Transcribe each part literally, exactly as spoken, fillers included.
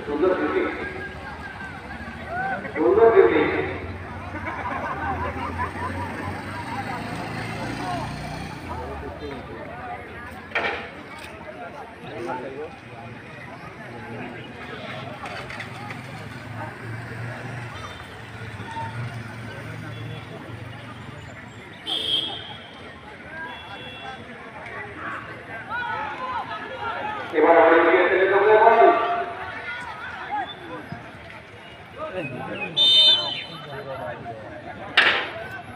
সুন্দর ফিল্ডিং, সুন্দর ফিল্ডিং। এবার আমরা এগিয়ে চলে যাবো এবং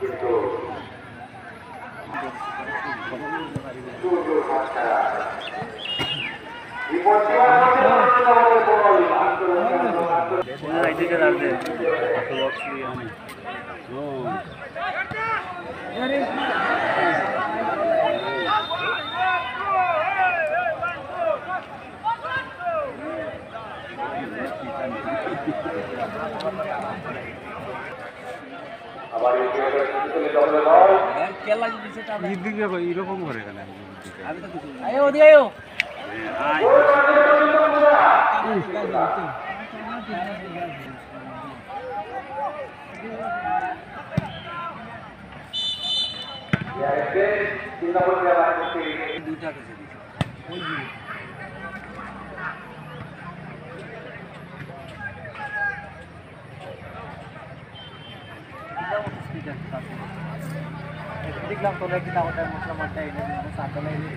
কিন্তু সুযোগ হাতছাড়া। বিপদ সীমার মধ্যে রয়েছে আমাদের বল। আক্রমণ, আক্রমণ। আবার এই খেলাটা কিন্তু চলে যাবে বল। এদিকে দেখো, এরকম করে কেন? আয়, ওদিকে আয়। দুইটা গেছে। দেখলাম তোরা কি দাওয়াত আর মশলা মারতে এনে দিন, সাতটা লাই দিন।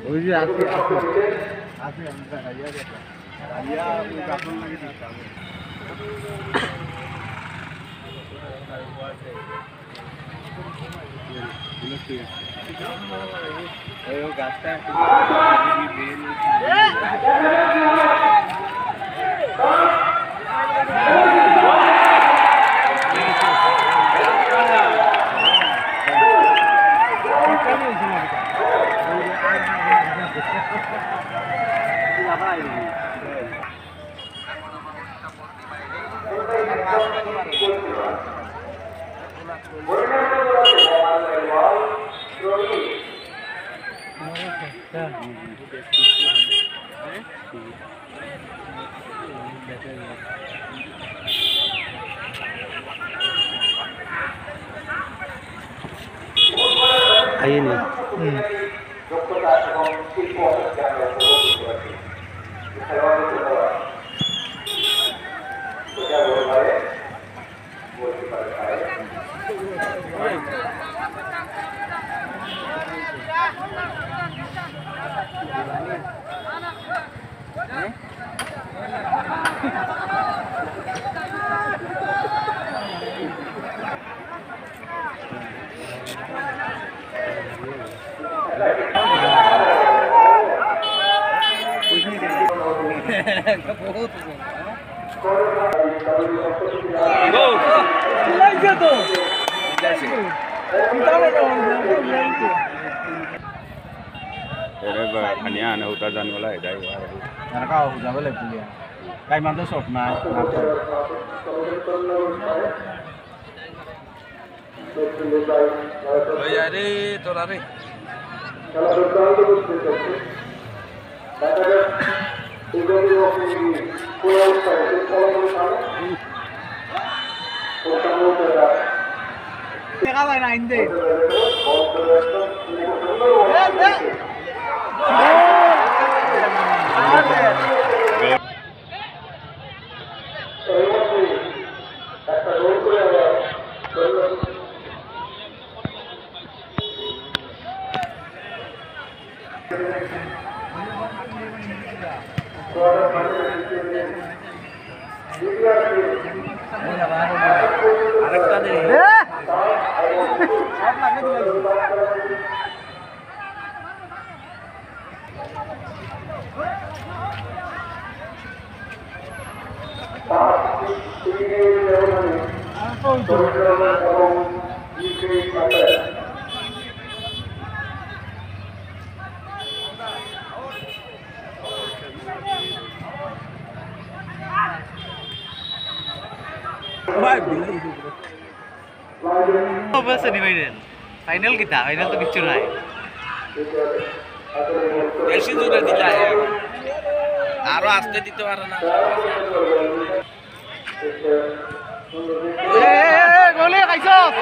ওই যে আছে, আছে, আছে, আমি জায়গা ইয়া দেখলাম। ইয়া, ওই গাছন লাগে না, আইনি। হুম। এরে বা, খানিয়া আনে, উতা জানি ওলা, এটাই ওলা। এনকা হো যাবে লে পুলিয়া। তাই মানতে সব না, না করে। ওই আরে, তোরা রে। দেখা যায় না, আইন দে। আরেকটা দে। ভাই, বিল্ডিং। অবস্থা সেমিফাইনাল। ফাইনাল কিতা? ফাইনাল তো কিচ্ছু নাই। বেশি জোরে দিলা। আরো আসতে দিতে পারে না। এ, এ, এ, গোলে খাইছস?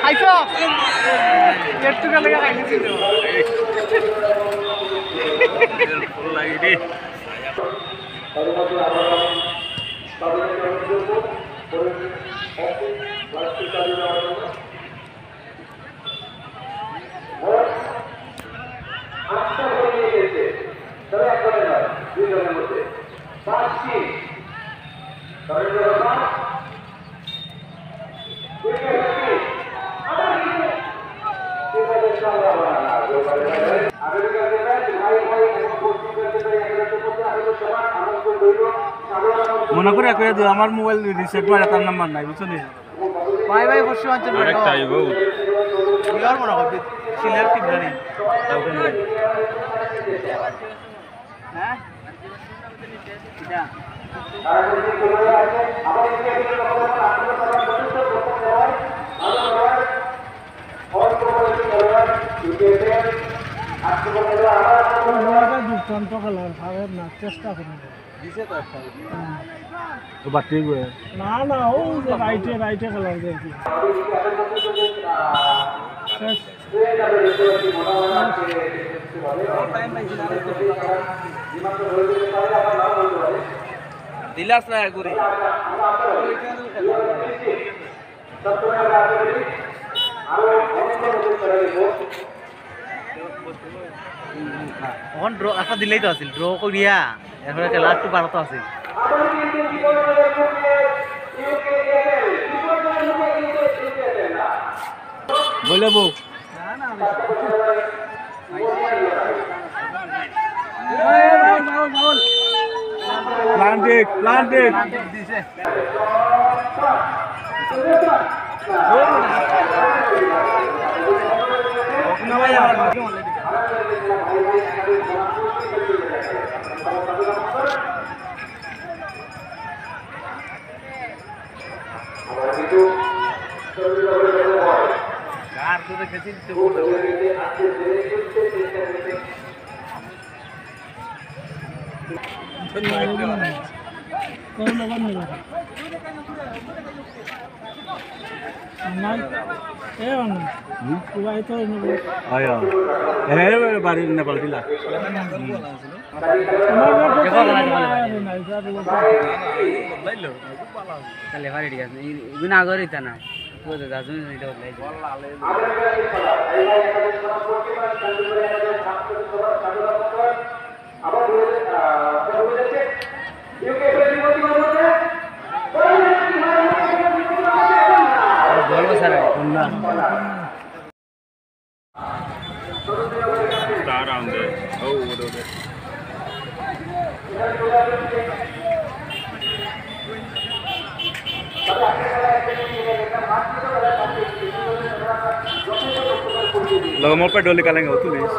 খাইছস? একটু গেলে খাইছিস তো। মোট আটটা গোল নিয়ে গেছে। তবে একজনের নয়, দুইজনের মধ্যে। পাঁচ তিন। তবে এবার পাঁচ। দুই তিন। আবার কিন্তু বিপদের সম্ভাবনা না। আগামীকালকে ম্যাচ ভাই ভাই এবং পশ্চিম কালকে তাই একসাথে করতে আসলে সবার আমন্ত্রণ রইল। সাধারণ আমন্ত্রণ মনে করে কইয়া দিও, আমার মোবাইল রিসেট মারে, তার নাম্বার নাই, বুঝছো নি? বাই বাই পশ্চিমাঞ্চল আরেকটা আইবো। ইয়ার মনে হয় সিলেট টিম জানি। হ্যাঁ? এটা। দুর্দান্ত খেলার, পারের না, চেষ্টা করে। ও বাট্টি গো। না, না, ও যে রাইটে, রাইটে খেলার যে কি। শেষ। দিলাস না ঘুরি। অখন ড্র, একটা দিলেই তো আছিল, ড্র করিয়া, এরপরে খেলা একটু বাড়াতো আছিল। বলে বউ। প্লান্টিক, প্লান্টিক। কোন নম্বর নেব? নাই। এ বাবা। হুম? ও ভাই তো নেব। আয়া। এ, এ, বাড়ি নেপাল টিলা। হুম। আমার ঘর তো নাই, নাই, নাই, নাই, নাই। তাহলে বাড়ি ঠিক আছে। এই, এই গুণ আগর ইতা না। ও তো দাদু এটা বদলাই দিল। বলো স্যার। না। Star on there. Oh, what over there? Lo, mo pa doli ka lang, oh, tulis.